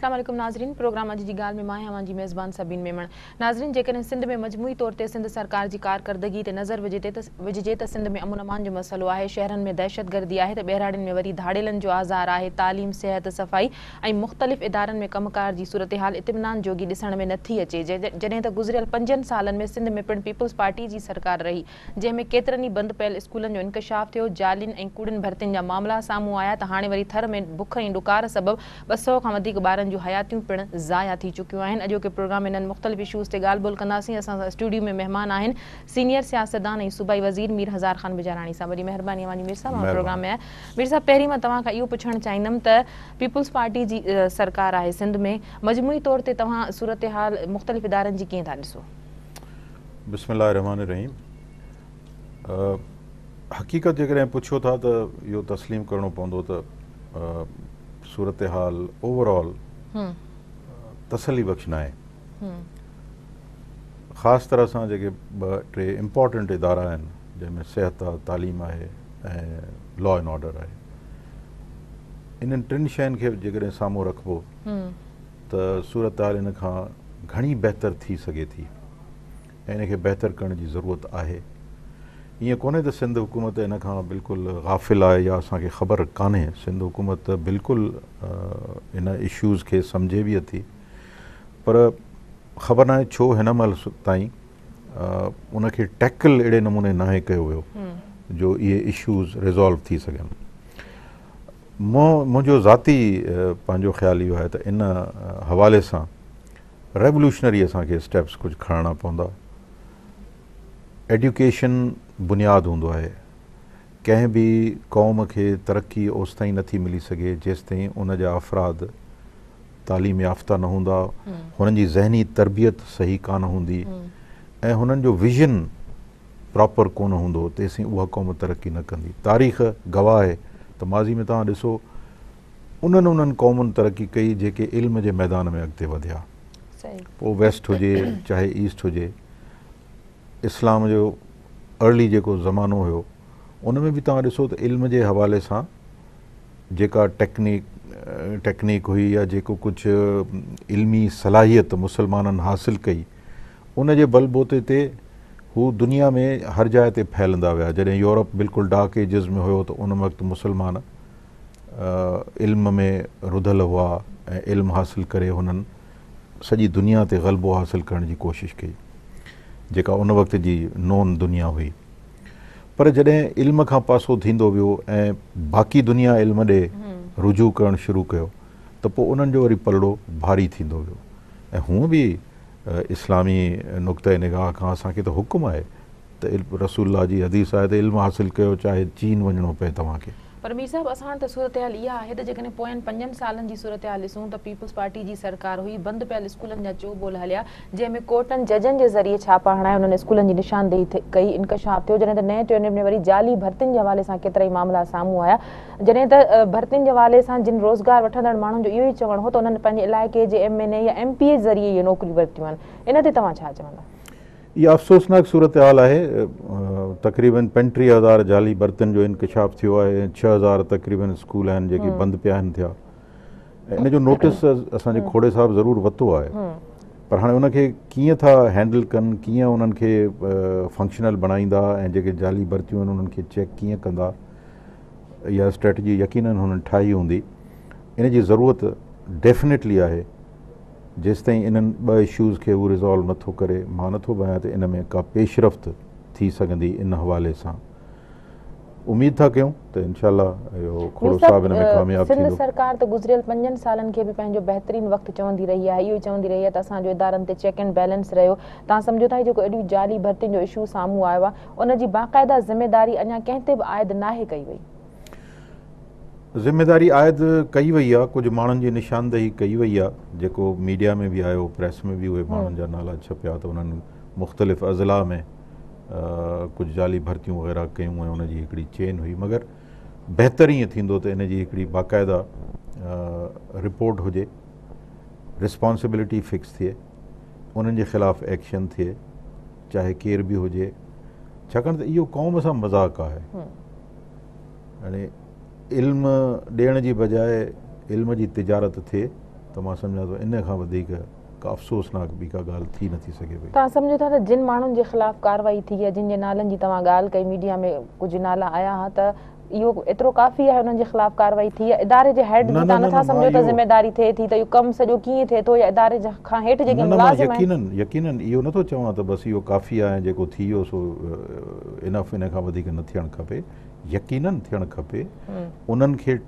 اسلام عليڪم ناظرين پروگرام اڄ جي ڳالهه ۾ مان آهيان اوهان جي ميزبان سبين ميمڻ ناظرين جيڪڏهن سنڌ ۾ مجموعي طور تي سنڌ سرڪار جي ڪارڪردگي تي نظر وجهجي ته سنڌ ۾ امن امان جو مسئلو آهي شهرن ۾ دهشتگردي آهي ته ٻهراڙين ۾ وري ڌاڙيلن جو آزار آهي تعليم صحت صفائي ۽ مختلف ادارن ۾ ڪم ڪار جي صورتحال اطمينان جوڳي ڏسڻ ۾ نٿي اچي جڏهن ته گذريل پنجن سالن ۾ سنڌ ۾ پڻ پيپلز پارٽي جي سرڪار رهي جنهن ۾ ڪيترن ئي بند پيل اسڪولن جو انڪشاف ٿيو، جعلين ۽ ڪوڙين ڀرتين جا معاملا سامهون آيا ته هاڻي وري ٿر ۾ بک ۽ ڏڪار سبب 200 کان وڌيڪ ٻارن جون حياتيون پڻ ضايع ٿي چڪيون آهن. اڄوڪي پروگرام ۾ انهن مختلف اشوز تي ڳالهه ٻولهه ڪنداسين. اسان سان اسٽوڊيو ۾ مهمان آهن سينيئر سياستدان ۽ صوبائي وزير مير هزار خان بجاراڻي صاحب. وڏي مهرباني اوهان جي مير صاحب اوهان پروگرام ۾ آيا. مير صاحب پهرين مان توهان کان اهو پڇڻ چاهيندم ته پيپلز پارٽي جي سرڪار آهي سنڌ ۾ مجموعي طور تي توهان صورتحال مختلف ادارن جي ڪيئن ٿا ڏسو؟ بسم الله الرحمٰن الرحيم حقيقت جيڪڏهن پڇو ٿا ته اهو تسليم ڪرڻو پوندو ته صورتحال اوور آل تسلي بخش ناهي خاص طرح سان جيڪي ٻه ٽي امپورٽنٽ ادارا آهن جنهن ۾ صحت آهي تعليم آهي ۽ لا اينڊ آرڊر آهي انهن ٽن شين کي جيڪڏهن سامهون رکبو ته صورتحال ان کان گهڻي بهتر ٿي سگهي ٿي ۽ ان کي بهتر ڪرڻ جي ضرورت آهي. ائين ڪونهي ته سنڌ حڪومت ان کان بلڪل غافل آهي يا اسان کي خبر ڪانهي، سنڌ حڪومت بلڪل ان اشوز کي سمجهي به اٿي پر خبر ناهي ڇو هن مهل تائين ان کي ٽيڪل اهڙي نموني ناهي ڪيو ويو جو اهي اشوز ريزالو ٿي سگهن. منهنجو ذاتي پنهنجو خيال اهو آهي ته ان حوالي سان ريولوشنري اسان کي اسٽيپس ڪجهه کڻڻا پوندا. ايڊيوڪيشن بنياد هوندو آهي. ڪنهن به قوم کي ترقي اوستائين نٿي ملي سگهي جيستائين ان جا افراد تعليم يافته نه هوندا، هنن جي ذهني تربيت صحيح ڪانه هوندي ۽ هنن جو ويزن پراپر ڪونه هوندو تيسين اها قوم ترقي نه ڪندي. تاريخ گواهه آهي ته ماضي ۾ توهان ڏسو انهن انهن قومن ترقي ڪئي جيڪي علم جي ميدان ۾ اڳتي وڌيا. پوء ويسٽ هجي چاهي ايسٽ هجي. اسلام جو ارلي جيڪو زمانو هيو ان ۾ به توهان ڏسو ته علم جي حوالي سان جيڪا ٽيڪنيڪ ٽيڪنيڪ هئي يا جيڪو ڪجهه علمي صلاحيت مسلمانن حاصل ڪئي ان جي بل بوتي تي هو دنيا ۾ هر جاء تي ڦهلندا ويا. جڏهن يورپ بلڪل ڊارڪ ايجز ۾ هيو ته ان وقت مسلمان علم ۾ رڌل هئا ۽ علم حاصل ڪري هنن سڄي دنيا تي غلبو حاصل ڪرڻ جي ڪوشش ڪئي جيڪا ان وقت جي نون دنيا هئي. پر جڏهن علم کان پاسو ٿيندو ويو ۽ باقي دنيا علم ڏي رجوع ڪرڻ شروع ڪيو ته پوء انهن جو وري پلڙو ڀاري ٿيندو ويو ۽ هونء به اسلامي نقطه نگاهه کان اسان کي ته حڪم آهي ته رسول الله جي حديث آهي ته علم حاصل ڪيو چاهي چين وڃڻو پئي توهان کي. پر مير صاحب اسان وٽ ته صورتحال اها آهي ته جيڪڏهن پوين پنجن سالن جي صورتحال ڏسون ته پيپلز پارٽي جي سرڪار هئي بند پيل اسڪولن جا چوٻول هليا جنهن ۾ ڪورٽن ججن جي ذريعي ڇاپا هڻائي انهن اسڪولن جي نشاندهي ڪئي انڪشاف ٿيو جڏهن ته نئين ٽيونر ۾ وري جعلي ڀرتين جي حوالي سان ڪيترائي معاملا سامهون آيا جڏهن ته ڀرتين جي حوالي سان جن روزگار وٺندڙ ماڻهن جو اهو ئي چوڻ هو ته انهن پنهنجي علائقي جي ايم اين اي يا ايم پي اي ذريعي اهي نوڪريون ورتيون آهن ان تي توهان ڇا چوندا؟ اها افسوسناڪ صورتحال آهي تقريبن 35 هزار جعلي ڀرتين جو انڪشاف ٿيو آهي ۽ 6 هزار تقريبن اسڪول آهن جيڪي بند پيا آهن ٿيا ان جو نوٽس اسان جي کوڙي صاحب ضرور ورتو آهي پر هاڻي ان کي ڪيئن ٿا هينڊل ڪن ڪيئن انهن کي فنڪشنل بڻائيندا ۽ جيڪي جعلي ڀرتيون آهن انهن کي چيڪ ڪيئن ڪندا اها اسٽريٽجي يقينن هنن ٺاهي هوندي ان جي ضرورت ڊيفنيٽلي آهي جيستائين انهن ٻه اشوز کي هو ريزالو نٿو ڪري مان نٿو ڀانيان ته ان ۾ ڪا پيش رفت ٿي سگهندي ان حوالي سان اميد ٿا ڪيون ته انشاء الله اهو کوڙو صاحب ان ۾ ڪامياب ٿيندو. سنڌ سرڪار ته گذريل پنجن سالن کي به پنهنجو بهترين وقت چوندي رهي آهي اهو ئي چوندي رهي آهي ته اسان جو ادارن تي چيڪ اينڊ بيلنس رهيو توهان سمجهو ٿا هي جيڪو ايڏيون جعلي ڀرتين جو اشو سامهون آيو آهي ان جي باقاعده ذميداري اڃا ڪنهن تي به عائد ناهي ڪئي وئي. ذميداري عائد ڪئي وئي آهي، ڪجهه ماڻهن جي نشاندهي ڪئي وئي آهي، جيڪو ميڊيا ۾ به آيو، پريس ۾ به اهي ماڻهن جا نالا ڇپيا ته انهن مختلف اضلاع ۾ ڪجهه جعلي ڀرتيون وغيره ڪيون ۽ ان جي هڪڙي چين هئي مگر بهتر ائين ٿيندو ته ان جي هڪڙي باقاعده رپورٽ هجي، رسپانسبلٽي فڪس ٿئي، انهن جي خلاف ايڪشن ٿئي. چاهي ڪير به هجي ڇاڪاڻ ته اهو قوم سان مذاق آهي يعني علم ڏيڻ جي بجاء علم جي تجارت ٿئي ته ته مان سمجهان ٿو ان کان وڌيڪ ڪا افسوسناڪ ٻي ڪا ڳالهه ٿي نٿي سگهي پئي. توهان سمجهو ٿا ته جن ماڻهن جي خلاف ڪارروائي ٿي يا جن جي نالن جي توهان ڳالهه ڪئي ميڊيا ۾ ڪجهه نالا آيا ها ته اهو ايترو ڪافي آهي انهن جي خلاف ڪارروائي ٿي يا اداري جي هيڊ جي توهان نٿا سمجهو ته ذميداري ٿئي ٿي ته اهو ڪم سڄو ڪيئن ٿئي ٿو يا اداري کان هيٺ جيڪي ملازم آهن. يقينن يقينن اهو نٿو چوان ته بس اهو ڪافي آهي ۽ جيڪو ٿي ويو سو انف ان کان وڌيڪ نه ٿيڻ کپي يقينن ٿيڻ کپي انهن کي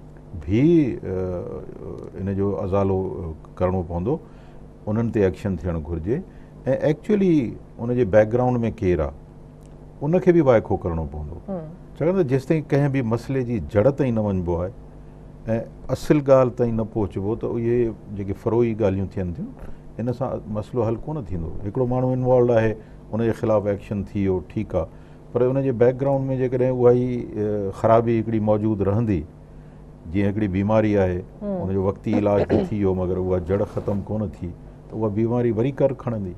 به ان جو ازالو ڪرڻو پوندو انهن تي ايڪشن ٿيڻ گهرجي ۽ ايڪچوئلي ان جي بيڪ گرائونڊ ۾ ڪير آ ان کي به وائکو ڪرڻو پوندو ڇاڪاڻ ته جيستائين ڪنهن به مسئلي جي جڙ تائين نه وڃبو آهي ۽ اصل ڳالهه تائين نه پهچبو ته اهي جيڪي فروعي ڳالهيون ٿين ٿيون ان سان مسئلو حل ڪونه ٿيندو هڪڙو ماڻهو انوالوڊ آهي ان جي خلاف ايڪشن ٿي ويو ٺيڪ آ پر ان جي بيڪ گرائونڊ ۾ جيڪڏهن اها ئي خرابي هڪڙي موجود رهندي جيئن هڪڙي بيماري آهي ان جو وقتي علاج ته ٿي ويو مگر اها جڙ ختم ڪونه ٿي ته اها بيماري وري ڪر کڻندي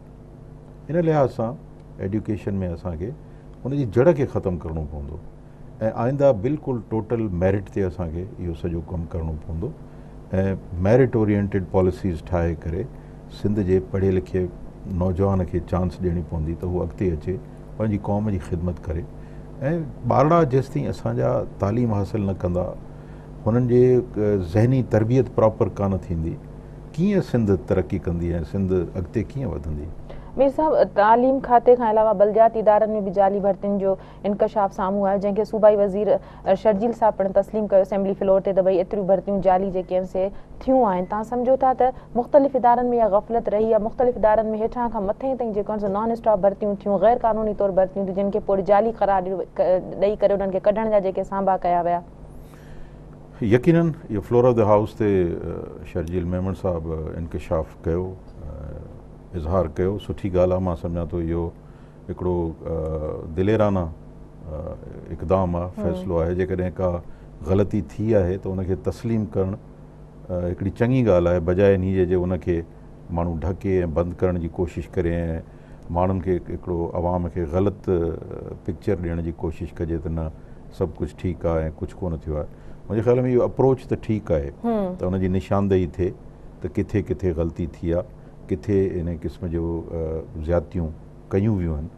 ان لحاظ سان ايڊيوڪيشن ۾ اسان کي ان جي جڙ کي ختم ڪرڻو پوندو ۽ آئنده بلڪل ٽوٽل ميرٽ تي اسان کي اهو سڄو ڪم ڪرڻو پوندو ۽ ميرٽ اورينٽيڊ پاليسيز ٺاهي ڪري سنڌ جي پڙهي لکي نوجوان کي چانس ڏيڻي پوندي ته هو اڳتي اچي پنهنجي قوم جي خدمت ڪري ۽ ٻارڙا جيستائين اسان جا تعليم حاصل نه ڪندا هنن جي ذهني تربيت پراپر ڪانه ٿيندي ڪيئن سنڌ ترقي ڪندي ۽ سنڌ اڳتي ڪيئن وڌندي. مير صاحب تعليم کاتي کان علاوه بلدياتي ادارن ۾ به جعلي ڀرتين جو انڪشاف سامهون آيو جنهن کي صوبائي وزير شرجيل صاحب پڻ تسليم ڪيو اسيمبلي فلور تي ته ڀئي ايتريون ڀرتيون جعلي جيڪي آهن سي ٿيون آهن توهان سمجهو ٿا ته مختلف ادارن ۾ اها غفلت رهي يا مختلف ادارن ۾ هيٺان کان مٿي تائين جيڪو آهن سو نان اسٽاپ ڀرتيون ٿيون غير قانوني طور ڀرتيون ٿيون جن کي پوء جعلي قرار ڏئي ڪري انهن کي ڪڍڻ جا جيڪي سانڀا ڪيا ويا. يقينن اهو فلور آف the house تي شرجيل ميمڻ صاحب انڪشاف ڪيو اظهار ڪيو سٺي ڳالهه آهي مان سمجهان ٿو اهو هڪڙو دليرانه اقدام آهي فيصلو آهي جيڪڏهن ڪا غلطي ٿي آهي ته ان کي تسليم ڪرڻ هڪڙي چڱي ڳالهه آهي بجاء انهي جي جي ان کي ماڻهو ڍڪي ۽ بند ڪرڻ جي ڪوشش ڪري ۽ ماڻهن کي هڪڙو عوام کي غلط پڪچر ڏيڻ جي ڪوشش ڪجي ته نه سڀ ڪجهه ٺيڪ آهي ۽ ڪجهه ڪونه ٿيو آهي منهنجي خيال ۾ اهو اپروچ ته ٺيڪ آهي ته ان جي نشاندهي ٿئي ته ڪٿي ڪٿي غلطي ٿي آهي ڪٿي ان قسم جو زيادتيون ڪيون ويون آهن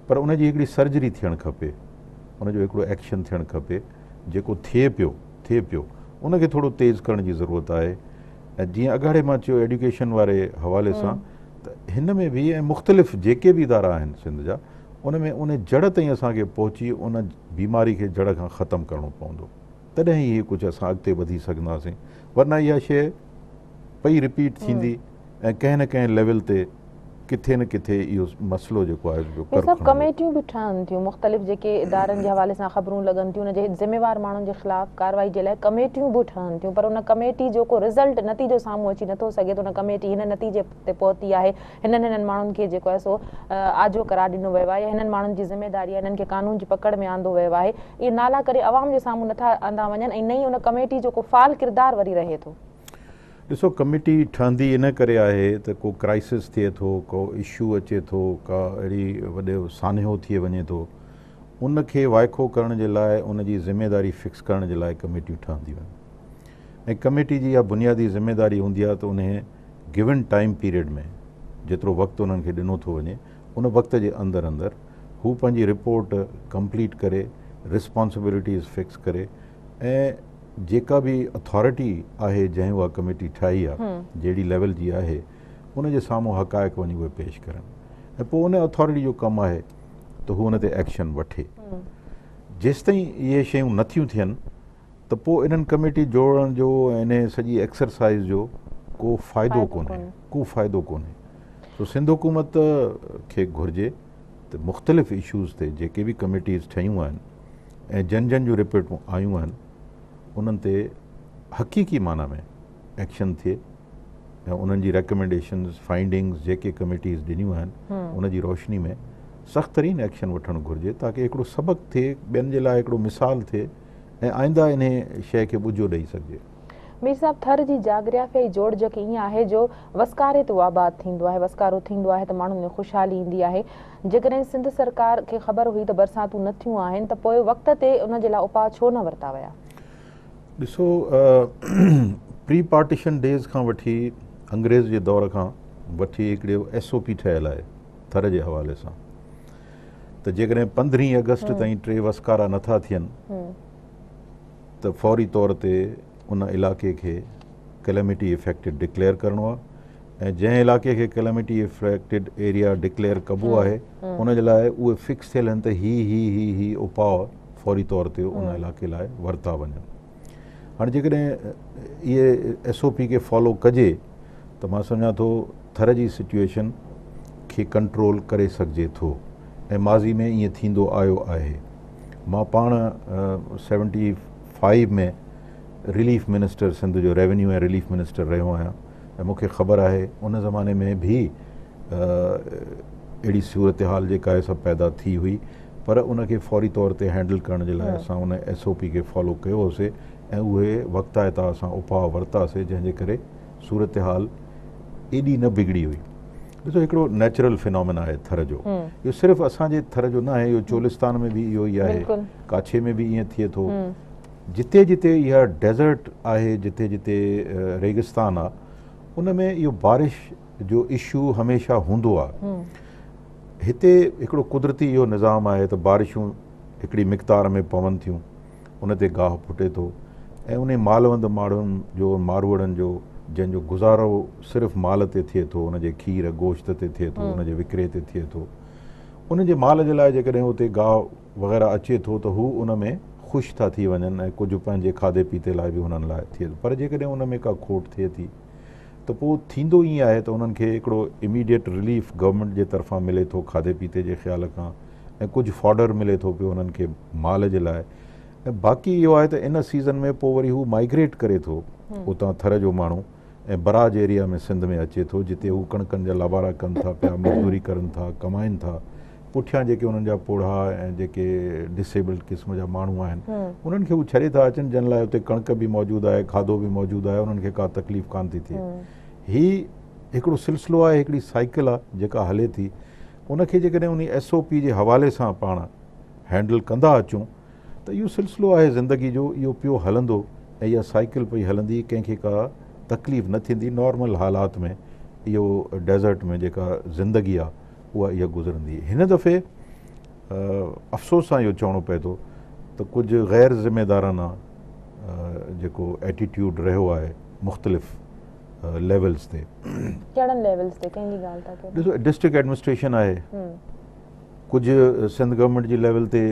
پر ان جي هڪڙي سرجري ٿيڻ کپي ان جو هڪڙو ايڪشن ٿيڻ کپي جيڪو ٿئي پيو ٿئي پيو ان کي ٿورو تيز ڪرڻ جي ضرورت آهي ۽ جيئن اڳاڙي مان چيو ايڊيوڪيشن واري حوالي سان ته هن ۾ به ۽ مختلف جيڪي به ادارا آهن سنڌ جا ان ۾ ان جڙ تائين اسان کي پهچي ان بيماري کي جڙ کان ختم ڪرڻو پوندو تڏهن ئي ڪجهه اسان اڳتي وڌي سگهنداسين ورنه اها شيء پئي رپيٽ ٿيندي ۽ ڪنهن نه ڪنهن ليول تي ڪٿي نه ڪٿي اهو مسئلو جيڪو آهي سو ڪر کڻندو. ڪميٽيون به ٺهن ٿيون مختلف جيڪي ادارن جي حوالي سان خبرون لڳن ٿيون ان جي ذميوار ماڻهن جي خلاف ڪارروائي جي لاء ڪميٽيون به ٺهن ٿيون پر ان ڪميٽي جو ڪو رزلٽ نتيجو سامهون اچي نٿو سگهي ته ان ڪميٽي هن نتيجي تي پهتي آهي هنن هنن ماڻهن کي جيڪو آهي سو آجو قرار ڏنو ويو آهي يا هنن ماڻهن جي ذميواري آهي هنن کي قانون جي پڪڙ ۾ آندو ويو آهي اهي نالا ڪري عوام جي سامهون نٿا آندا وڃن ۽ نه ئي ان ڪميٽي جو ڪو فعال ڪردار وري رهي ٿو. ڏسو ڪميٽي ٺهندي ان ڪري آهي ته ڪو ڪرائسس ٿئي ٿو، ڪو اشو اچي ٿو، ڪا اهڙي وڏو سانحو ٿئي وڃي ٿو، ان کي وائکو ڪرڻ جي لاء ان جي ذميواري فڪس ڪرڻ جي لاء ڪميٽيون ٺهنديون آهن ۽ ڪميٽي جي اها بنيادي ذميواري هوندي آهي ته انهي گيون ٽائيم پيريڊ ۾ جيترو وقت انهن کي ڏنو ٿو وڃي ان وقت جي اندر اندر هو پنهنجي رپورٽ ڪمپليٽ ڪري رسپانسبلٽيز فڪس ڪري ۽ جيڪا به اٿارٽي آهي جنهن اها ڪميٽي ٺاهي آهي جهڙي ليول جي آهي ان جي سامهون حقائق وڃي اهي پيش ڪرن ۽ پوء ان اٿارٽي جو ڪم آهي ته هو ان تي ايڪشن وٺي جيستائين اهي شيون نٿيون ٿين ته پوء انهن ڪميٽي جوڙڻ جو ۽ انهي سڄي ايڪسرسائز جو ڪو فائدو ڪونهي ڪو فائدو ڪونهي سو سنڌ حڪومت کي گهرجي ته مختلف اشوز تي جيڪي به ڪميٽيز ٺهيون آهن ۽ جن جن جون رپورٽون آيون آهن انهن تي حقيقي معنيٰ ۾ ايڪشن ٿئي ۽ انهن جي ريڪمينڊيشنز فائنڊنگز جيڪي ڪميٽيز ڏنيون آهن ان جي روشني ۾ سخت ترين ايڪشن وٺڻ گهرجي تاڪه هڪڙو سبق ٿئي ٻين جي لاء هڪڙو مثال ٿئي ۽ آئنده انهي شيء کي ٻجو ڏئي سگهجي. مير صاحب ٿر جي جاگرافيائي جوڙجڪ ائين آهي جو وسڪاري تي اهو آباد ٿيندو آهي، وسڪارو ٿيندو آهي ته ماڻهن ۾ خوشحالي ايندي آهي، جيڪڏهن سنڌ سرڪار کي خبر هئي ته برساتون نه ٿيون آهن ته پوء وقت تي ان جي لاء اپاء ڇو نه ورتا ويا؟ ڏسو پري پارٽيشن ڊيز کان وٺي انگريز جي دور کان وٺي هڪڙي ايس او پي ٺهيل آهي ٿر جي حوالي سان ته جيڪڏهن 15 آگسٽ تائين 3 وسڪارا نٿا ٿين ته فوري طور تي ان علائقي کي ڪليمٽي افيڪٽيڊ ڊڪليئر ڪرڻو آهي ۽ جنهن علائقي کي ڪليمٽي افيڪٽيڊ ايريا ڊڪليئر ڪبو آهي ان جي لاء اهي فڪس ٿيل آهن ته هي هي هي هي اپاء فوري طور تي ان علائقي لاء ورتا وڃن. هاڻي جيڪڏهن اهي ايس او پي کي فالو ڪجي ته مان سمجهان ٿو ٿر جي سچوئيشن کي ڪنٽرول ڪري سگهجي ٿو ۽ ماضي ۾ ائين ٿيندو آيو آهي. مان پاڻ 75 ۾ رليف منسٽر سنڌ جو ريونيو ۽ رليف منسٽر رهيو آهيان ۽ مون کي خبر آهي ان زماني ۾ به اهڙي صورتحال جيڪا آهي سا پيدا ٿي هئي پر ان کي فوري طور تي هينڊل ڪرڻ جي لاء اسان ان ايس او پي کي فالو ڪيو هوسي ۽ اهي وقتائتا اسان اپاء ورتاسي جنهن جي ڪري صورتحال ايڏي نه بگڙي هئي. ڏسو هڪڙو نيچرل فنامنا آهي ٿر جو، اهو صرف اسان جي ٿر جو نه آهي، اهو چولستان ۾ به اهو ئي آهي، ڪاڇي ۾ به ائين ٿئي ٿو، جتي جتي اها ڊيزرٽ آهي، جتي جتي ريگستان آهي ان ۾ اهو بارش جو اشو هميشه هوندو آهي. هتي هڪڙو قدرتي اهو نظام آهي ته بارشون هڪڙي مقدار ۾ پون ٿيون، ان تي گاهه ڦٽي ٿو ۽ انهي مالوند ماڻهن جو، ماروئڙن جو، جنهن جو گذارو صرف مال تي ٿئي ٿو، ان جي کير، گوشت تي ٿئي ٿو، ان جي وڪري تي ٿئي ٿو، ان جي مال جي لاء جيڪڏهن اتي گاهه وغيره اچي ٿو ته هو ان ۾ خوش ٿا ٿي وڃن ۽ ڪجهه پنهنجي کاڌي پيتي لاء به انهن لاء ٿئي ٿو پر جيڪڏهن ان ۾ ڪا کوٽ ٿئي ٿي ته پوء ٿيندو ائين آهي ته انهن کي هڪڙو اميڊيٽ رليف گورنمينٽ جي طرفان ملي ٿو کاڌي پيتي جي خيال کان ۽ ڪجهه فاڊر ملي ٿو پيو انهن کي مال جي لاء ۽ باقي اهو آهي ته ان سيزن ۾ پوء وري هو مائگريٽ ڪري ٿو اتان ٿر جو ماڻهو ۽ براج ايريا ۾ سنڌ ۾ اچي ٿو جتي هو ڪڻڪن جا لابارا ڪن ٿا پيا مزدوري ڪرن ٿا ڪمائن ٿا پٺيان جيڪي انهن جا پوڙها ۽ جيڪي ڊسيبلڊ قسم جا ماڻهو آهن انهن کي هو ڇڏي ٿا اچن جن لاء اتي ڪڻڪ به موجود آهي کاڌو به موجود آهي انهن کي ڪا تڪليف ڪانه ٿي ٿئي. هي هڪڙو سلسلو آهي هڪڙي سائيڪل آهي جيڪا هلي ٿي ان کي جيڪڏهن انهي ايس او پي جي حوالي سان پاڻ هينڊل ڪندا اچون ته اهو سلسلو آهي زندگي جو اهو پيو هلندو ۽ اها سائيڪل پئي هلندي ڪنهن کي ڪا تڪليف نه ٿيندي نارمل حالات ۾ اهو ڊيزرٽ ۾ جيڪا زندگي آهي اها اها گذرندي. هن دفعي افسوس سان اهو چوڻو پئي ٿو ته ڪجهه غير ذميدارانه جيڪو ايٽيٽيوڊ رهيو آهي مختلف ليولز تي. ڪهڙن ليولز تي ڪنهن جي ڳالهه ٿا ڪريو؟ ڏسو ڊسٽرڪٽ ايڊمنسٽريشن آهي، ڪجهه سنڌ گورنمينٽ جي ليول تي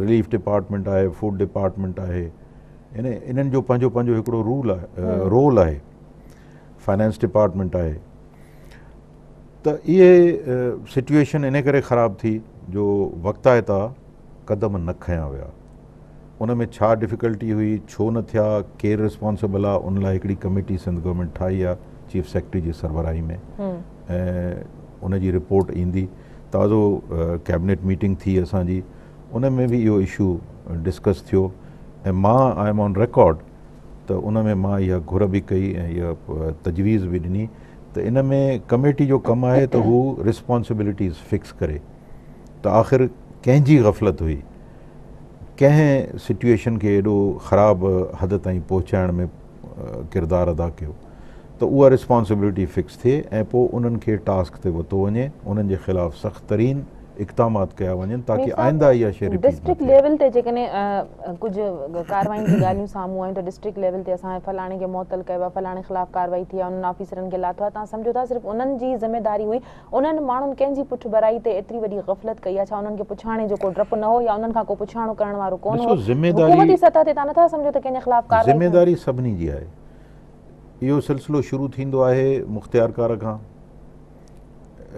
رليف ڊپارٽمينٽ آهي، فوڊ ڊپارٽمينٽ آهي، يعني انهن جو پنهنجو پنهنجو هڪڙو رول آهي، رول آهي، فائنانس ڊپارٽمينٽ آهي. ته اهي سچوئيشن انهي ڪري خراب ٿي جو وقتائتا قدم نه کنيا ويا. ان ۾ ڇا ڊفيڪلٽي هئي، ڇو نه ٿيا، ڪير ريسپانسبل آ، ان لاء هڪڙي ڪميٽي سنڌ گورنمينٽ ٺاهي آ چيف سيڪريٽري جي سربراهي ۾ ۽ ان جي رپورٽ ايندي. تازو ڪيبنيٽ ميٽنگ ٿي اسان جي ان ۾ به اهو اشو ڊسڪس ٿيو ۽ مان I M on record ته ان ۾ مان اها گهر به ڪئي ۽ اها تجويز به ڏني ته ان ۾ ڪميٽي جو ڪم آهي ته هو ريسپانسبلٽيز فڪس ڪري ته آخر ڪنهن جي غفلت هئي ڪنهن سچوئيشن کي ايڏو خراب حد تائين پهچائڻ ۾ ڪردار ادا ڪيو ته اها ريسپانسبلٽي فڪس ٿئي ۽ پوء انهن کي ٽاسڪ تي وتو وڃي انهن جي خلاف سخت ترين اقدامات ڪيا وڃن تاڪه آئنده اها شيء رپيٽ نه ٿئي. ڊسٽرڪٽ ليول تي جيڪڏهن ڪجهه ڪارروائين جون ڳالهيون سامهون آيون ته ڊسٽرڪٽ ليول تي اسان فلاڻي کي معطل ڪيو آهي فلاڻي خلاف ڪارروائي ٿي آهي انهن آفيسرن کي لاٿو آهي توهان سمجهو ٿا صرف انهن جي ذميداري هئي انهن ماڻهن ڪنهن جي پٺڀرائي تي ايتري وڏي غفلت ڪئي آهي ڇا انهن کي پڇاڻي جو ڪو ڊپ نه هو يا انهن کان ڪو پڇاڻو ڪرڻ وارو ڪونه هو حڪومتي سطح تي توهان نٿا سمجهو ته ڪنهن جي خلاف ڪارروائي ٿيڻ ذميداري سڀني جي آهي اهو سلسلو شروع ٿيندو آهي مختيارڪار کان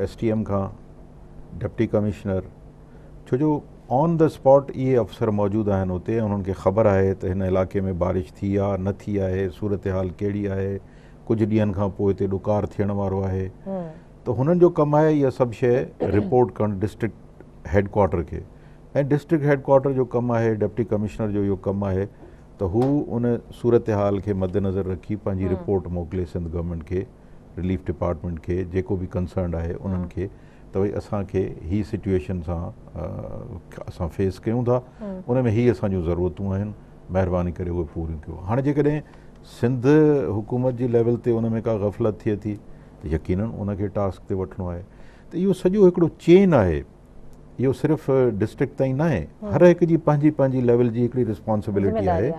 ايس ٽي ايم کان ڊپٽي ڪمشنر ڇو جو آن the spot اهي افسر موجود آهن اتي انهن کي خبر آهي ته هن علائقي ۾ بارش ٿي آ نه ٿي آهي صورتحال ڪهڙي آهي ڪجهه ڏينهن کان پوء هتي ڏڪار ٿيڻ وارو آهي ته هنن جو ڪم آهي اها سڀ شيء رپورٽ ڪرڻ ڊسٽرڪٽ هيڊ ڪوارٽر کي ۽ ڊسٽرڪٽ هيڊ ڪوارٽر جو ڪم آهي ڊپٽي ڪمشنر جو اهو ڪم آهي ته هو ان صورتحال کي مدنظر رکي پنهنجي رپورٽ موڪلي سنڌ گورنمينٽ کي رليف ڊپارٽمينٽ کي جيڪو به ڪنسرنڊ آهي انهن کي ته ڀئي اسان کي هي سچوئيشن سان اسان فيس ڪيون ٿا ان ۾ هي اسان جون ضرورتون آهن مهرباني ڪري اهي پوريون ڪيو هاڻي جيڪڏهن سنڌ حڪومت جي ليول تي ان ۾ ڪا غفلت ٿئي ٿي ته يقينن ان کي ٽاسڪ تي وٺڻو آهي ته اهو سڄو هڪڙو چين آهي اهو صرف ڊسٽرڪٽ تائين ناهي هر هڪ جي پنهنجي پنهنجي ليول جي هڪڙي رسپانسبلٽي آهي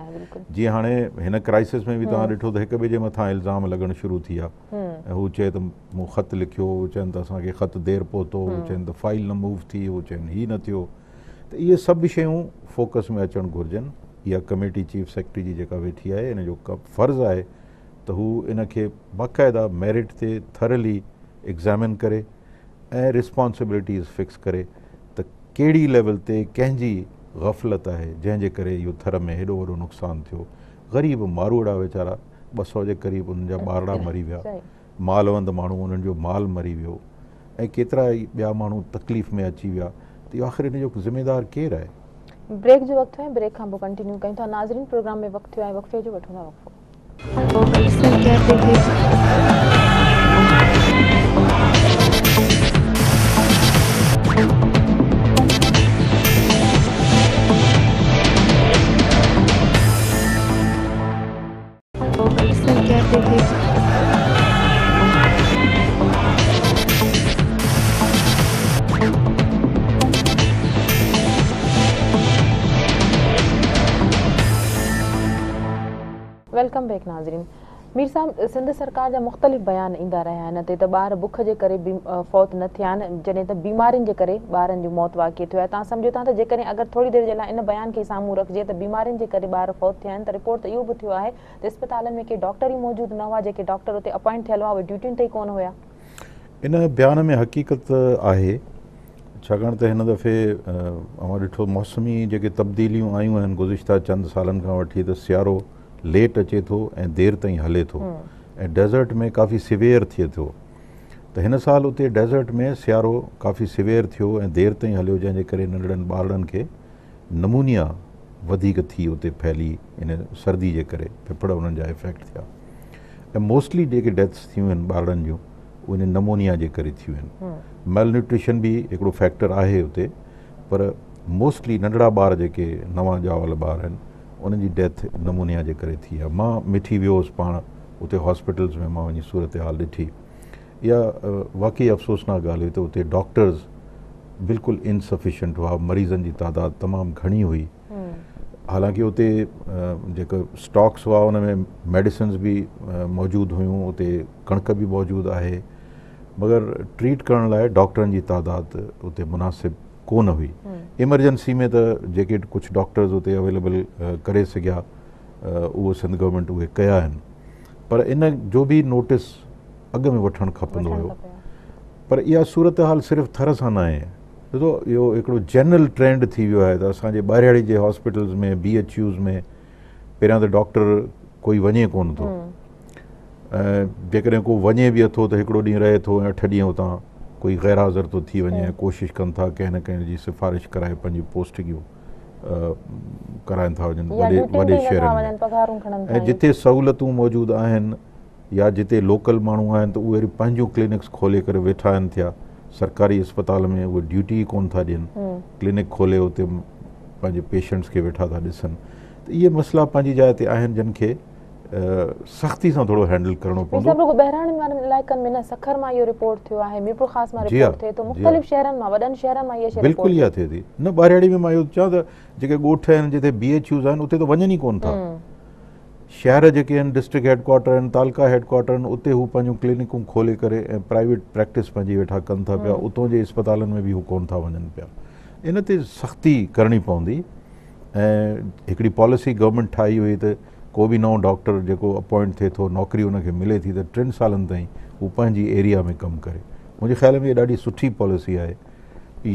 جيئن هاڻي هن ڪرائسس ۾ به توهان ڏٺو ته هڪ ٻئي جي مٿان الزام لڳڻ شروع ٿي ويا ۽ هو چئي ته مون خط لکيو هو چون ته اسان کي خط دير پهتو هو چون ته فائل نه موو ٿي هو چون هي نه ٿيو ته اهي سڀ شيون فوڪس ۾ اچڻ گهرجن اها ڪميٽي چيف سيڪريٽري جي جيڪا ويٺي آهي ان جو فرض آهي ته هو ان کي باقاعده ميرٽ تي ٿرلي اگزامن ڪري ۽ رسپانسبلٽيز فڪس ڪري ته ڪهڙي ليول تي ڪنهن جي غفلت آهي جنهن جي ڪري اهو ٿر ۾ هيڏو وڏو نقصان ٿيو غريب ماروئڙا ويچارا 200 جي قريب انهن جا ٻارڙا مري ويا مالوند ماڻهو انهن جو مال مري ويو ۽ ڪيترا ئي ٻيا ماڻهو تڪليف ۾ اچي ويا ته اهو آخر ان جو ذميدار ڪير آهي؟ بريڪ جو وقت ٿيو آهي بريڪ کان پوء ڪنٽينيو ڪيون ٿا ناظرين پروگرام ۾ وقت ٿيو آهي وقفي جو وٺون ٿا وقفو. Welcome back ناظرين مير صاحب سنڌ سرڪار جا مختلف بيان ايندا رهيا آهن اتي ته ٻار بک جي ڪري فوت نه ٿيا آهن جڏهن ته بيمارين جي ڪري ٻارن جو موت واقع ٿيو آهي توهان سمجهو ٿا ته جيڪڏهن اگر ٿوري دير جي لاء ان بيان کي سامهون رکجي ته بيمارين جي ڪري ٻار فوت ٿيا آهن ته رپورٽ ته اهو به ٿيو آهي ته اسپتالن ۾ ڪي ڊاڪٽر ئي موجود نه هئا، جيڪي ڊاڪٽر اتي اپائنٽ ٿيل هئا اهي ڊيوٽين تي ئي ڪونه هيا. ان بيان ۾ حقيقت آهي، ڇاڪاڻ ته هن دفعي اوهان ڏٺو موسمي جيڪي تبديليون آيون آهن گذشته چند سالن کان وٺي ته سيارو ليٽ اچي ٿو ۽ دير تائين هلي ٿو ۽ ڊيزرٽ ۾ ڪافي سويئر ٿئي ٿو ته هن سال اتي ڊيزرٽ ۾ سيارو ڪافي سويئر ٿيو ۽ دير تائين هليو جنهن جي ڪري ننڍڙن ٻارڙن کي نمونيا وڌيڪ ٿي اتي ڦهلي ان سردي جي ڪري ڦڦڙ انهن جا افيڪٽ ٿيا ۽ موسٽلي جيڪي ڊيٿس ٿيون آهن ٻارڙن جون اهي ان نمونيا جي ڪري ٿيون آهن ميل نيوٽريشن به هڪڙو فيڪٽر آهي اتي پر موسٽلي ننڍڙا ٻار جيڪي نوان ڄاول ٻار آهن انهن جي ڊيٿ نمونيا جي ڪري ٿي آهي مان مٺي ويو هوس پاڻ اتي هاسپيٽلز ۾ مان وڃي صورتحال ڏٺي اها واقعي افسوسناڪ ڳالهه هئي ته اتي ڊاڪٽرز بلڪل انسفيشنٽ هئا، مريضن جي تعداد تمام گهڻي هئي، حالانڪه اتي جيڪي اسٽاڪس هئا ان ۾ ميڊيسنز به موجود هيون، اتي ڪڻڪ به موجود آهي، مگر ٽريٽ ڪرڻ لاء ڊاڪٽرن جي تعداد اتي مناسب ڪونه هئي. ايمرجنسي ۾ ته جيڪي ڪجهه ڊاڪٽرز اتي اويليبل ڪري سگهيا اهو سنڌ گورنمينٽ اهي ڪيا آهن پر ان جو به نوٽس اڳ ۾ وٺڻ کپندو هيو پر اها صورتحال صرف ٿر سان ناهي ڏسو اهو هڪڙو جنرل ٽرينڊ ٿي ويو آهي ته اسان جي ٻهراڙي جي هاسپيٽلز ۾ بي ايڇ يوز ۾ پهريان ته ڊاڪٽر ڪوئي وڃي ڪونه ٿو ۽ جيڪڏهن ڪو وڃي به اٿو ته هڪڙو ڏينهن رهي ٿو ۽ 8 ڏينهن اتان ڪوئي غير حاضر ٿو ٿي وڃي ۽ ڪوشش ڪن ٿا ڪنهن نه ڪنهن جي سفارش ڪرائي پنهنجي پوسٽنگيون ڪرائن ٿا وڃن وڏي وڏي شهرن ۾ ۽ جتي سهولتون موجود آهن يا جتي لوڪل ماڻهو آهن ته اهي وري پنهنجون ڪلينڪس کولي ڪري ويٺا آهن ٿيا سرڪاري اسپتال ۾ اهي ڊيوٽي ئي ڪون ٿا ڏين ڪلينڪ کولي اتي پنهنجي پيشنٽس کي ويٺا ٿا ڏسن ته اهي مسئلا پنهنجي جاء تي آهن جن کي سختي سان ٿورو هينڊل ڪرڻو پوندو. رڳو ٻهراڙين وارن علائقن ۾ نه سکر مان اهو رپورٽ ٿيو آهي ميرپور خاص مان رپورٽ ٿئي ٿو مختلف شهرن مان وڏن شهرن مان اها شيء رپورٽ بلڪل اها ٿئي ٿي نه ٻهراڙي ۾ مان اهو چوان ته جيڪي ڳوٺ آهن جتي بي ايڇ يوز آهن اتي ته وڃن ئي ڪون ٿا شهر جيڪي آهن ڊسٽرڪٽ هيڊ ڪوارٽر آهن تعلقا هيڊ ڪوارٽر آهن اتي هو پنهنجون ڪلينڪون کولي ڪري ۽ پرائيويٽ پريڪٽس پنهنجي ويٺا ڪن ٿا پيا اتون جي اسپتالن ۾ به هو ڪون ٿا وڃن پيا ان تي سختي ڪرڻي پوندي ۽ هڪڙي پاليسي گورنمينٽ ٺاهي هئي ته ڪو به نئون ڊاڪٽر جيڪو اپوائنٽ ٿئي ٿو نوڪري ان کي ملي ٿي ته 3 سالن تائين هو پنهنجي ايريا ۾ ڪم ڪري منهنجي خيال ۾ ڏاڍي سٺي پاليسي آهي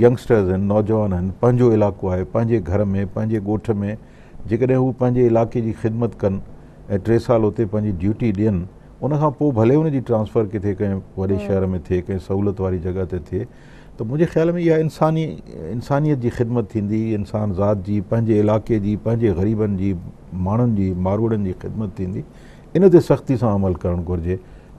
ينگسٽرز آهن نوجوان آهن پنهنجو علائقو آهي پنهنجي گهر ۾ پنهنجي ڳوٺ ۾ جيڪڏهن هو پنهنجي علائقي جي خدمت ڪن ۽ 3 سال اتي پنهنجي ڊيوٽي ڏين ان کان پوء ڀلي ان جي ٽرانسفر ڪٿي ڪنهن وڏي شهر ۾ ٿئي ڪنهن سهولت واري جڳهه تي ٿئي ته منهنجي خيال ۾ اها انساني انسانيت جي خدمت ٿيندي انسان ذات جي پنهنجي علائقي جي پنهنجي غريبن جي ماڻهن جي ماروئڙن جي خدمت ٿيندي ان تي سختي سان عمل ڪرڻ گهرجي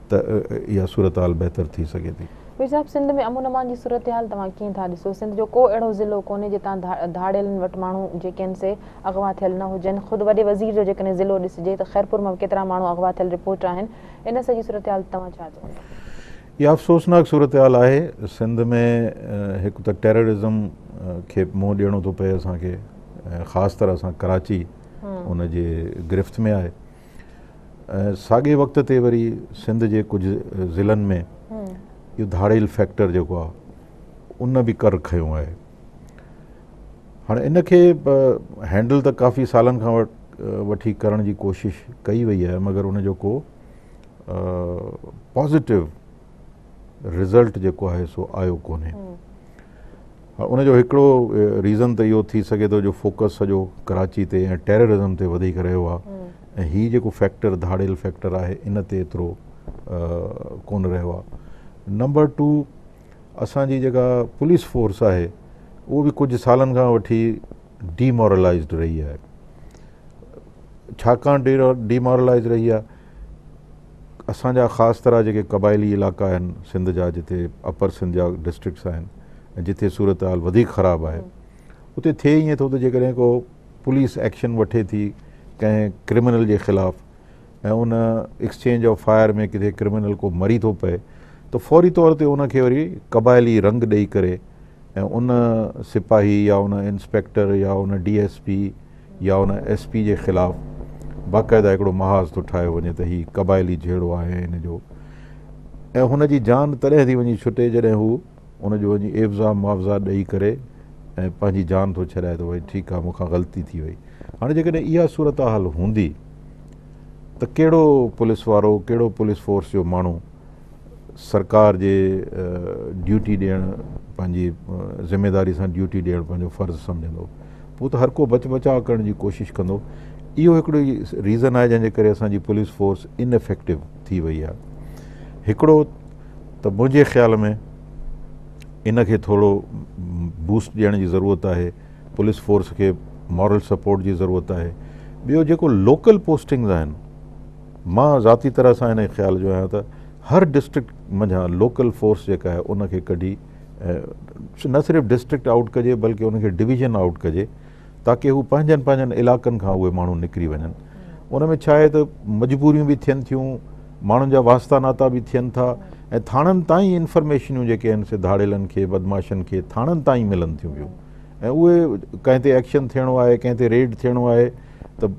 ته اها صورتحال بهتر ٿي سگهي ٿي. مير صاحب سنڌ ۾ امن امان جي صورتحال توهان ڪيئن ٿا ڏسو؟ سنڌ جو ڪو اهڙو ضلعو ڪونهي جتان ڌاڙيلن وٽ ماڻهو جيڪي آهن سي اغوا ٿيل نه هجن. خود وڏي وزير جو جيڪڏهن ضلعو ڏسجي ته خيرپور مان به ڪيترا ماڻهو اغوا ٿيل رپورٽ آهن. ان سڄي صورتحال تي توهان ڇا چوندا؟ اها افسوسناڪ صورتحال آهي. سنڌ ۾ هڪ ته ٽيررزم کي منهن ڏيڻو ٿو پئي اسان کي ۽ خاص طرح سان ڪراچي ان جي گرفت ۾ آهي. ۽ ساڳئي وقت تي وري سنڌ جي ڪجهه ضلعن ۾ اهو ڌاڙيل فيڪٽر جيڪو آهي ان به ڪر کنيو آهي هاڻي ان کي هينڊل ته ڪافي سالن کان وٺي ڪرڻ جي ڪوشش ڪئي وئي آهي مگر ان جو ڪو پازيٽو رزلٽ جيڪو آهي سو آيو ڪونهي ان جو هڪڙو ريزن ته اهو ٿي سگهي ٿو جو فوڪس سڄو ڪراچي تي ۽ ٽيررزم تي وڌيڪ رهيو آهي ۽ هي جيڪو فيڪٽر ڌاڙيل فيڪٽر آهي ان تي ايترو ڪونه رهيو آهي نمبر ٽو اسان جي جيڪا پوليس فورس آهي اهو به ڪجهه سالن کان وٺي ڊيمورلائزڊ رهي آهي ڇاڪاڻ ڊيمورلائز رهي آهي اسان جا خاص طرح جيڪي قبائلي علائقا آهن سنڌ جا جتي اپر سنڌ جا ڊسٽرڪٽس آهن ۽ جتي صورتحال وڌيڪ خراب آهي اتي ٿئي ائين ٿو ته جيڪڏهن ڪو پوليس ايڪشن وٺي ٿي ڪنهن ڪرمنل جي خلاف ۽ ان ايڪسچينج آف فائر ۾ ڪٿي ڪرمنل ڪو مري ٿو پئي ته فوري طور تي ان کي وري قبائلي رنگ ڏئي ڪري ۽ ان سپاهي يا ان انسپيڪٽر يا ان ڊي ايس پي يا ان ايس پي جي خلاف باقاعده هڪڙو محاذ ٿو ٺاهيو وڃي ته هي قبائلي جهيڙو آهي هن جو ۽ هن جي جان تڏهن ٿي وڃي ڇٽي جڏهن هو ان جو وڃي عيوضا معاوضا ڏئي ڪري ۽ پنهنجي جان ٿو ڇڏائي ته ڀئي ٺيڪ آهي مون کان غلطي ٿي وئي هاڻي جيڪڏهن اها صورتحال هوندي ته ڪهڙو پوليس وارو ڪهڙو پوليس فورس جو ماڻهو سرڪار جي ڊيوٽي ڏيڻ پنهنجي ذميواري سان ڊيوٽي ڏيڻ پنهنجو فرض سمجهندو پوء ته هر ڪو بچ بچاء ڪرڻ جي ڪوشش ڪندو اهو هڪڙو ئي ريزن آهي جنهن جي ڪري اسان جي پوليس فورس ان افيڪٽو ٿي وئي آهي هڪڙو ته منهنجي خيال ۾ ان کي ٿورو بوسٽ ڏيڻ جي ضرورت آهي پوليس فورس کي مورل سپورٽ جي ضرورت آهي ٻيو جيڪو لوڪل پوسٽنگز آهن مان ذاتي طرح سان ان خيال جو آهيان ته هر ڊسٽرڪٽ منجهان لوڪل فورس جيڪا آهي ان کي ڪڍي نه صرف ڊسٽرڪٽ آئوٽ ڪجي بلڪه ان کي ڊويزن آئوٽ ڪجي تاڪه هو پنهنجن پنهنجن علائقن کان اهي ماڻهو نڪري وڃن ان ۾ ڇا آهي ته مجبوريون به ٿين ٿيون ماڻهن جا واسطا ناتا به ٿين ٿا ۽ ٿاڻن تائين انفارميشنون جيڪي آهن سي ڌاڙيلن کي بدمعاشن کي ٿاڻن تائين ملن ٿيون پيون ۽ اهي ڪنهن تي ايڪشن ٿيڻو آهي ڪنهن تي ريڊ ٿيڻو آهي ته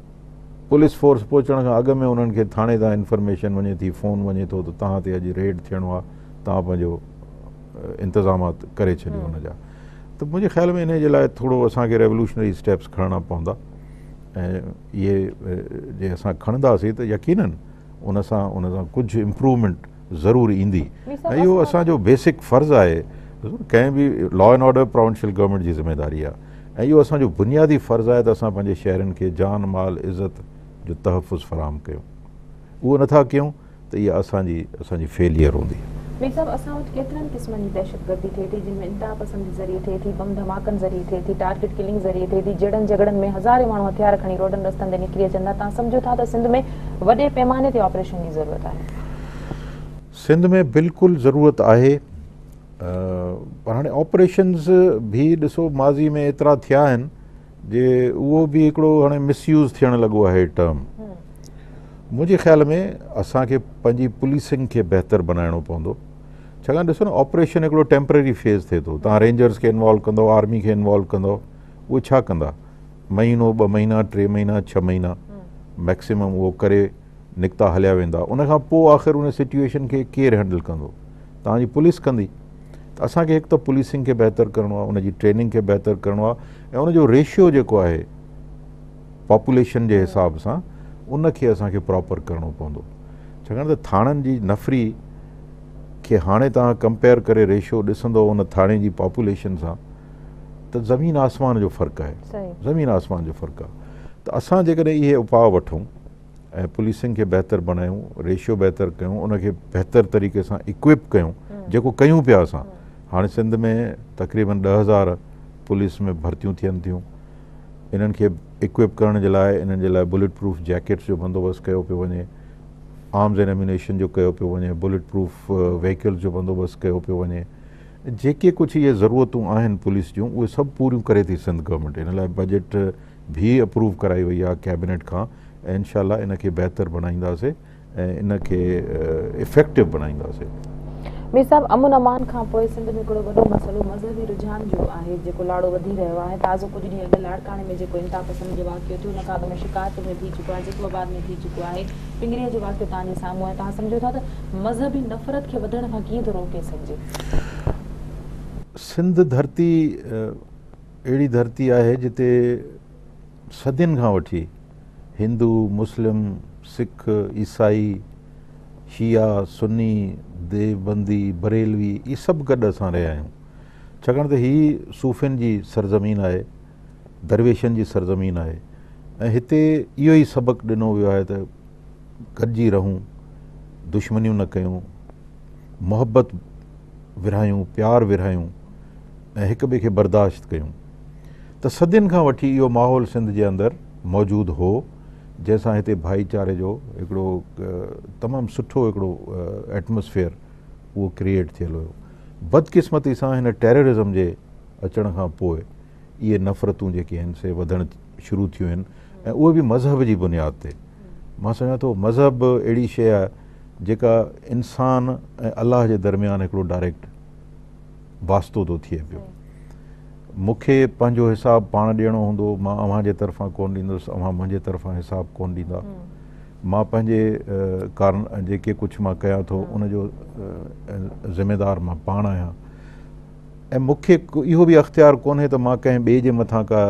پوليس فورس پهچڻ کان اڳ ۾ انهن کي ٿاڻي تان انفارميشن وڃي ٿي، فون وڃي ٿو ته توهان تي اڄ ريڊ ٿيڻو آهي، توهان پنهنجو انتظامات ڪري ڇڏيو ان جا. ته منهنجي خيال ۾ انهي جي لاء ٿورو اسان کي ريولوشنري اسٽيپس کڻڻا پوندا ۽ اهي جي اسان کڻنداسين ته يقينن ان سان ان سان ڪجهه امپروومينٽ ضرور ايندي ۽ اهو اسان جو بيسڪ فرض آهي ڪنهن به law and order provincial government جي ذميواري آهي ۽ اهو اسان جو بنيادي فرض آهي ته اسان پنهنجي شهرين کي جان مال عزت جو تحفظ فراهم ڪيون اهو نٿا ڪيون ته اها اسان جي اسان جي فيليئر هوندي. مير صاحب اسان وٽ ڪيترن قسمن جي دهشتگردي ٿئي ٿي جن ۾ انتها پسندي ذريعي ٿئي ٿي، بم ڌماڪن ذريعي ٿئي ٿي، ٽارگيٽ ڪلنگ ذريعي ٿئي ٿي، جهيڙن جهڳڙن ۾ هزارين ماڻهو هٿيار کڻي روڊن رستن تي نڪري اچن ٿا، توهان سمجهو ٿا ته سنڌ ۾ وڏي پيماني تي آپريشن جي ضرورت آهي؟ سنڌ ۾ بلڪل ضرورت آهي پر هاڻي آپريشنز به ڏسو ماضي ۾ ايترا ٿيا آهن جي اهو به هڪڙو هاڻي مس يوز ٿيڻ لڳو آهي ٽرم منهنجي خيال ۾ اسان کي پنهنجي پوليسنگ کي بهتر بنائڻو پوندو ڇاڪاڻ ڏسو نه آپريشن هڪڙو ٽيمپرري فيز ٿئي ٿو توهان رينجرز کي انوالو ڪندو آرمي کي انوالو ڪندو اهي ڇا ڪندا مهينو ٻه مهينا ٽي مهينا ڇهه مهينا ميڪسيمم اهو ڪري نڪتا هليا ويندا ان کان پوء آخر ان سچويشن کي ڪير هينڊل ڪندو توهان جي پوليس ڪندي ته اسان کي هڪ ته پوليسنگ کي بهتر ڪرڻو آهي ان جي ٽريننگ کي بهتر ڪرڻو آهي ۽ ان جو ريشيو جيڪو آهي پاپوليشن جي حساب سان ان کي اسان کي پراپر ڪرڻو پوندو ڇاڪاڻ ته ٿاڻن جي نفري کي هاڻي توهان ڪمپيئر ڪري ريشيو ڏسندو ان ٿاڻي جي پاپوليشن سان ته زمين آسمان جو فرق آهي زمين آسمان جو فرق آهي ته اسان جيڪڏهن اهي اپاء وٺون ۽ پوليسنگ کي بهتر بڻايون، ريشيو بهتر ڪيون، ان کي بهتر طريقي سان اڪوئپ ڪيون، جيڪو ڪيون پيا اسان. هاڻي سنڌ ۾ تقريبن 10,000 پوليس ۾ ڀرتيون ٿين ٿيون، انهن کي اڪوئپ ڪرڻ جي لاء انهن جي لاء بلٽ پروف جيڪيٽس جو بندوبست ڪيو پيو وڃي، آرمز اينڊ ايميونيشن جو ڪيو پيو وڃي، بلٽ پروف وهيڪلز جو بندوبست ڪيو پيو وڃي. جيڪي ڪجهه اهي ضرورتون آهن پوليس جون اهي سڀ پوريون ڪري ٿي سنڌ گورنمينٽ. ان لاء بجيٽ به اپروو ڪرائي وئي آهي ڪيبينيٽ کان ۽ انشاء الله ان کي بهتر بڻائينداسي ۽ ان کي افيڪٽو بڻائينداسي. مير صاحب امن امان کان پوء سنڌ ۾ هڪڙو وڏو مسئلو مذهبي رجحان جو آهي جيڪو لاڙو وڌي رهيو آهي. تازو ڪجهه ڏينهن اڳ لاڙڪاڻي ۾ جيڪو انتها پسندي جو واقعو ٿيو ان کان اڳ ۾ شڪارپور ۾ ٿي چڪو آهي، جيڪب آباد ۾ ٿي چڪو آهي، پنگريي جو واقعو توهان جي سامهون آهي. توهان سمجهو ٿا ته مذهبي نفرت کي وڌڻ کان ڪيئن ٿو روڪي سگهجي؟ سنڌ ڌرتي اهڙي ڌرتي آهي جتي صدين کان وٺي هندو، مسلم، سک، عيسائي، شيعا، سني، ديوبندي، بريلوي اهي سڀ گڏ اسان رهيا آهيون. ڇاڪاڻ ته هي صوفين جي سرزمين آهي، درويشن جي سرزمين آهي ۽ هتي اهو ئي سبق ڏنو ويو آهي ته گڏجي رهون، دشمنيون نه ڪيون، محبت ورهايون، پيار ورهايون ۽ هڪ ٻئي کي برداشت ڪيون. ته صدين کان وٺي اهو ماحول سنڌ جي اندر موجود هو، جنهن سان هتي ڀائيچاري جو هڪڙو تمام سٺو هڪڙو ايٽماسفيئر اهو ڪريئيٽ ٿيل هيو. بدقسمتي سان هن ٽيررزم جي اچڻ کان پوء اهي نفرتون جيڪي آهن سي وڌڻ شروع ٿيون آهن ۽ اهي به مذهب جي بنياد تي. مان سمجهان ٿو مذهب اهڙي شيء آهي جيڪا انسان ۽ الله جي درميان هڪڙو ڊائريڪٽ واسطو ٿو ٿئي پيو. مون کي پنهنجو حساب پاڻ ڏيڻو هوندو، مان اوهان جي طرفان ڪونه ڏيندس، اوهان منهنجي طرفان حساب ڪونه ڏيندا. مان پنهنجي ڪارن جيڪي ڪجهه مان ڪيان ٿو ان جو ذميدار مان پاڻ آهيان ۽ مون کي اهو به اختيار ڪونهي ته مان ڪنهن ٻئي جي مٿان ڪا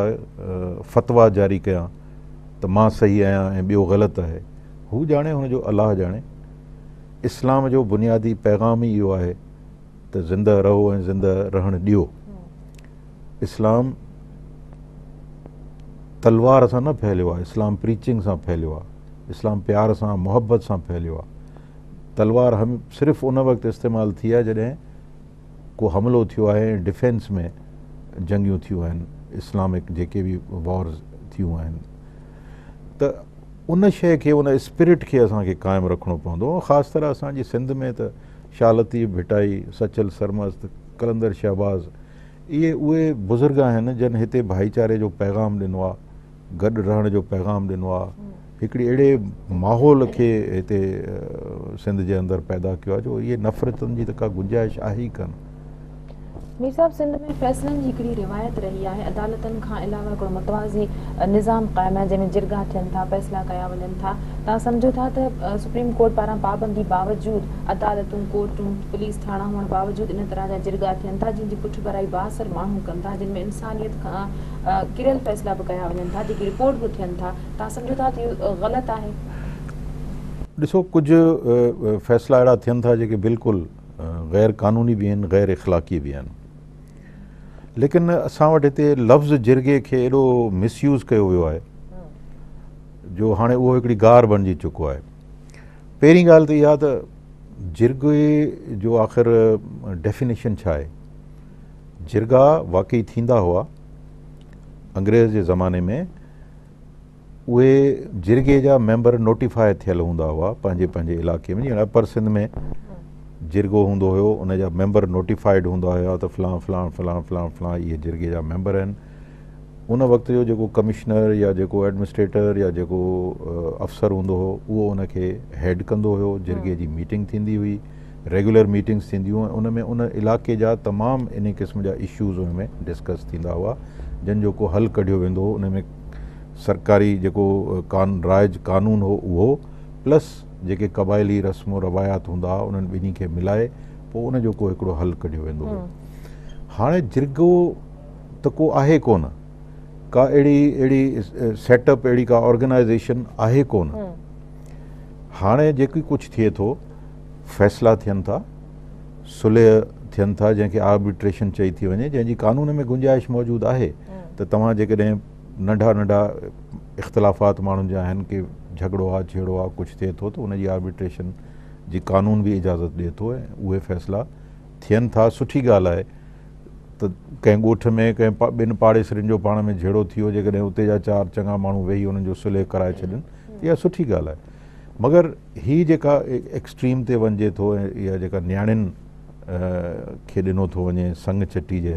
فتويٰ جاري ڪيان ته مان صحيح آهيان ۽ ٻيو غلط آهي. هو ڄاڻي هن جو الله ڄاڻي. اسلام جو بنيادي پيغام ئي اهو آهي ته زنده رهو ۽ زنده رهڻ ڏيو. اسلام تلوار سان نه ڦهليو آهي، اسلام پريچنگ سان ڦهليو آهي، اسلام پيار سان محبت سان ڦهليو آهي. تلوار هم صرف ان وقت استعمال ٿي آهي جڏهن ڪو حملو ٿيو آهي ۽ ڊفينس ۾ جنگيون ٿيون آهن، اسلامڪ جيڪي به وارز ٿيون آهن ته ان شيء کي ان اسپرٽ کي اسان کي قائم رکڻو پوندو. خاص طرح اسان جي سنڌ ۾ ته شاهه لطيف ڀٽائي، سچل سرمست، قلندر شهباز اهي اهي بزرگ آهن جن هتي ڀائيچاري جو پيغام ڏنو آهي، گڏ رهڻ جو پيغام ڏنو آهي، هڪڙي اهڙي ماحول کي هتي سنڌ جي اندر پيدا ڪيو آهي جو اهي نفرتن جي ته ڪا گنجائش آهي ئي ڪانه. مير صاحب سنڌ ۾ فيصلن جي هڪڙي روايت رهي آهي، عدالتن کان علاوه هڪڙو متوازي نظام قائم آهي جنهن ۾ جرڳا ٿين ٿا، فيصلا ڪيا وڃن ٿا، توهان سمجهو ٿا ته سپريم ڪورٽ پاران پابندي باوجود عدالتون، ڪورٽون، پوليس ٿاڻا هئڻ باوجود ان طرح جا جرڳا ٿين ٿا جن جي پٺڀرائي بااثر ماڻهو ڪن ٿا جن ۾ انسانيت کان ڪريل فيصلا به ڪيا وڃن ٿا جيڪي رپورٽ به ٿين ٿا، توهان سمجهو ٿا ته اهو غلط آهي؟ ڏسو ڪجهه فيصلا اهڙا ٿين ٿا جيڪي بلڪل غير قانوني به آهن غير اخلاقي به آهن ليڪن اسان وٽ هتي لفظ جرڳي کي ايڏو مس يوز ڪيو ويو آهي جو هاڻي اهو هڪڙي گار بڻجي چڪو آهي. پهرين ڳالهه ته اها ته جرڳي جو آخر ڊيفينيشن ڇا آهي؟ جرڳا واقعي ٿيندا هئا انگريز جي زماني ۾ اهي جرڳي جا ميمبر نوٽيفاء ٿيل هوندا هئا پنهنجي پنهنجي علائقي ۾ جيئن اپر سنڌ ۾ جرڳو هوندو هيو ان جا ميمبر نوٽيفائيڊ هوندا هيا ته فلان فلان فلان فلان فلان اهي جرڳي جا ميمبر آهن ان وقت جو جيڪو ڪمشنر يا جيڪو ايڊمنسٽريٽر يا جيڪو افسر هوندو هو اهو ان کي هيڊ ڪندو هيو جرڳي جي ميٽنگ ٿيندي هئي ريگولر ميٽنگس ٿينديون هيون ان ۾ ان علائقي جا تمام انهي قسم جا اشوز ان ۾ ڊسڪس ٿيندا هئا جن جو ڪو حل ڪڍيو ويندو هو ان ۾ سرڪاري جيڪو رائج قانون هو اهو پلس جيڪي قبائلي رسم و روايات هوندا هئا انهن ٻنهي کي ملائي پوء ان جو ڪو هڪڙو حل ڪڍيو ويندو هو هاڻي جرڳو ته ڪو آهي ڪونه ڪا اهڙي اهڙي سيٽ اپ اهڙي ڪا آرگنائزيشن آهي ڪونه هاڻي جيڪي ڪجهه ٿئي ٿو فيصلا ٿين ٿا، صلح ٿين ٿا جنهن کي آربيٽريشن چئي ٿي وڃي جنهن جي قانون ۾ گنجائش موجود آهي ته توهان جيڪڏهن ننڍا ننڍا اختلافات ماڻهن جا آهن ڪي جهڳڙو آ جهيڙو آ ڪجهه ٿئي ٿو ته ان جي آربيٽريشن جي قانون به اجازت ڏئي ٿو ۽ اهي فيصلا ٿين ٿا سٺي ڳالهه آهي ته ڪنهن ڳوٺ ۾ ڪنهن ٻن پاڙيسرين جو پاڻ ۾ جهيڙو ٿي ويو جيڪڏهن اتي جا چار چڱا ماڻهو ويهي انهن جو صلح ڪرائي ڇڏين ته اها سٺي ڳالهه آهي. مگر هي جيڪا ايڪسٽريم تي وڃجي ٿو ۽ اها جيڪا نياڻين کي ڏنو ٿو وڃي سڱ چٽي جي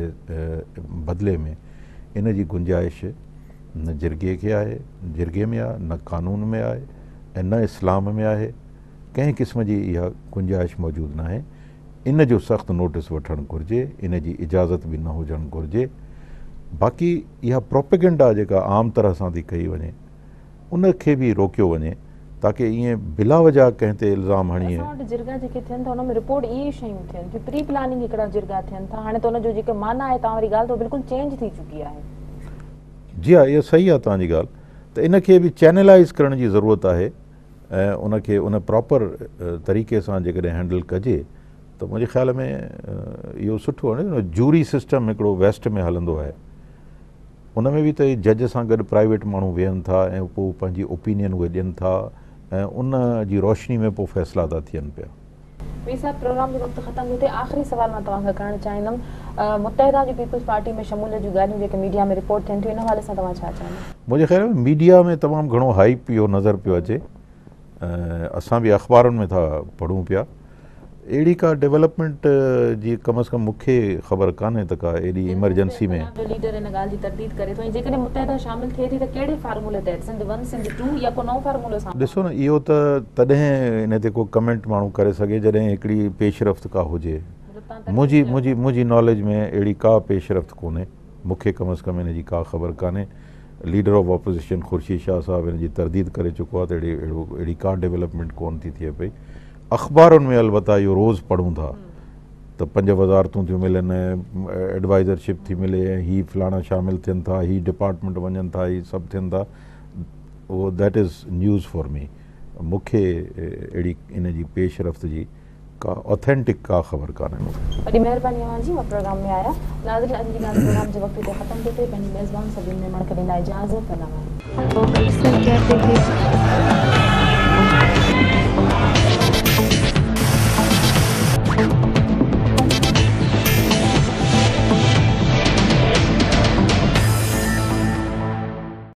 بدلي ۾ ان جي گنجائش نه جرڳي کي آهي جرڳي ۾ آهي نه قانون ۾ آهي ۽ نه اسلام ۾ آهي ڪنهن قسم جي اها گنجائش موجود ناهي ان جو سخت نوٽس وٺڻ گهرجي ان جي اجازت به نه هجڻ گهرجي باقي اها پروپيگنڊا جيڪا عام طرح سان ٿي ڪئي وڃي ان کي به روڪيو وڃي تاڪه ائين بلا وجه ڪنهن تي الزام هڻي. اسان وٽ جرڳا جيڪي ٿين ٿا ان ۾ رپورٽ اهي ئي شيون ٿين ٿيون پري پلاننگ هڪڙا جرڳا ٿين ٿا هاڻي ته ان جو جيڪا معنيٰ آهي توهان واري ڳالهه ته بلڪل چينج ٿي چڪي آهي. جي ها اها صحيح آهي توهان جي ڳالهه ته ان کي به چينلائيز ڪرڻ جي ضرورت آهي ۽ ان کي ان پراپر طريقي سان جيڪڏهن هينڊل ڪجي ته منهنجي خيال ۾ اهو سٺو آهي جوري سسٽم هڪڙو ويسٽ ۾ هلندو آهي ان ۾ به ته جج سان گڏ پرائيويٽ ماڻهو ويهن ٿا ۽ پوء پنهنجي اوپينين اهي ڏين ٿا ۽ ان جي روشني ۾ پوء فيصلا ٿا ٿين پيا. مير صاحب پروگرام جو وقت ختم ٿو ٿئي آخري سوال مان توهان کان ڪرڻ چاهيندم متحده جي پيپلز پارٽي ۾ شموليت جون ڳالهيون جيڪي ميڊيا ۾ رپورٽ ٿين ٿيون ان حوالي سان توهان ڇا چاهيندا؟ منهنجي خيال ۾ ميڊيا ۾ تمام گهڻو هائپ اهو نظر پيو اچي ۽ اسان به اخبارن ۾ ٿا پڙهون پيا اهڙي ڪا ڊولپمينٽ جي ڪم از ڪم مون کي خبر ڪانهي ته ڪا ايڏي ايمرجنسي ۾. جو ليڊر ان ڳالهه جي ترديد ڪري ٿو ۽ جيڪڏهن متحده شامل ٿئي ٿي ته ڪهڙي فارمولي تحت سنڌ ون سنڌ ٽو يا ڪو نئون فارمولو سامهون ڏسو نه اهو ته تڏهن ان تي ڪو ڪمينٽ ماڻهو ڪري سگهي جڏهن هڪڙي پيش رفت ڪا هجي منهنجي منهنجي منهنجي ناليج ۾ اهڙي ڪا پيش رفت ڪونهي مون کي ڪم از ڪم ان جي ڪا خبر ڪانهي leader of opposition Khurshid Shah صاحب ان جي ترديد ڪري چڪو آهي ته اهڙي اهڙو اهڙي ڪا ڊولپمينٽ ڪونه ٿي ٿئي پئي اخبارن ۾ البته اهو روز پڙهون ٿا ته پنج وزارتون ٿيون ملن ايڊوائزرشپ ٿي ملي ۽ هي فلاڻا شامل ٿين ٿا هي ڊپارٽمينٽ وڃن ٿا هي سڀ ٿين ٿا اهو that is news for me مون کي اهڙي ان جي پيش رفت جي ڪا اوٿينٽڪ ڪا خبر ڪانهي مون کي. وڏي مهرباني اوهان جي اوهان پروگرام ۾ آيا. ناظرين اڄ جي ڳالهه پروگرام جو وقت هتي ختم ٿو ٿئي پنهنجي ميزبان سبين ميمڻ کي ڏيندا اجازت الله واهي. वो अक्सर कहते थे